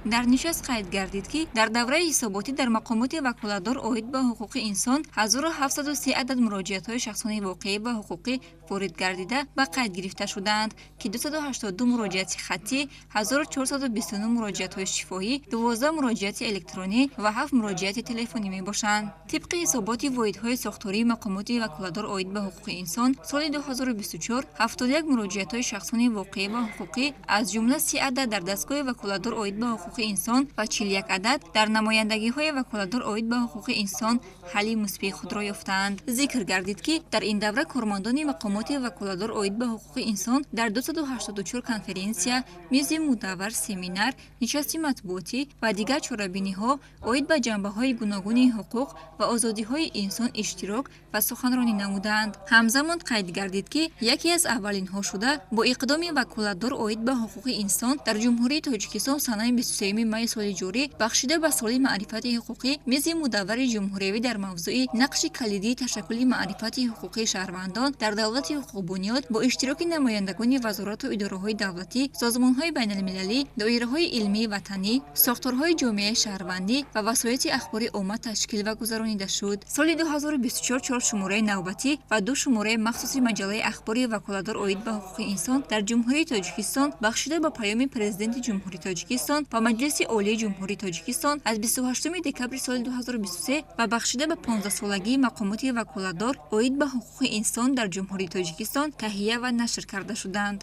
Дар нишаст қайд гардид, ки дар давраи ҳисоботӣ дар мақомоти ваколатдор оид ба ҳуқуқи инсон 1703 адад муроҷиатҳои шахсони воқеӣ ва ҳуқуқӣ ворид гардида, ба қайд гирифта шудаанд, ки 282 муроҷиати хаттӣ, 1429 муроҷиатҳои шифоҳӣ, 12 муроҷиати электронӣ ва 7 муроҷиати телефонӣ мебошанд. Тибқи ҳисоботи воҳидҳои сохтории мақомоти ваколатдор оид ба ҳуқуқи инсон, соли 2024 71 муроҷиатҳои шахсони воқеӣ ва ҳуқуқӣ, аз ҷумла 30 адад дар дастгоҳи ваколатдор оид ба ҳуқуқи инсон ва 41 адад дар намояндагиҳои ваколатдор оид ба ҳуқуқи инсон ҳалли мусбии худро ёфтаанд. Зикр гардид, ки дар ин давра кормандони мақомоти ваколатдор оид ба ҳуқуқи инсон дар 284 конференсия, мизи мудаввар, семинар, нишасти матбуотӣ ва дигар чорабиниҳо оид ба ҷанбаҳои гуногуни ҳуқуқ ва озодиҳои инсон иштирок ва суханронӣ намуданд. Ҳамзамон қайд гардид, ки яке аз аввалинҳо шуда бо иқдоми ваколатдор оид ба ҳуқуқи инсон дар Ҷумҳурии Тоҷикистон санаи 23 майи соли ҷорӣ, бахшида ба соли маърифати ҳуқуқӣ, мизи мудаввари ҷумҳуриявӣ дар мавзӯи «Нақши калидии ташаккули маърифати ҳуқуқии шаҳрвандон дар давлати ҳуқуқбунёд» бо иштироки намояндагони вазорату идораҳои давлатӣ, созмонҳои байналмилалӣ, доираҳои илмии ватанӣ, сохторҳои ҷомеаи шаҳрвандӣ ва васоити ахбори омма ташкил ва гузаронида шуд. Соли 2024 чор шумораи навбатӣ ва ду шумораи махсуси маҷаллаи ахбори ваколатдор оид ба ҳуқуқи инсон дар Ҷумҳурии Тоҷикистон, бахшида ба Паёми Президенти Ҷумҳурии Тоҷикистон ба Маҷлиси Олии Ҷумҳурии Тоҷикистон аз 28 декабри соли 2023 ва бахшида ба 15-солагии мақомоти ваколатдор оид ба ҳуқуқи инсон дар Ҷумҳурии Тоҷикистон таҳия ва нашр карда шуданд.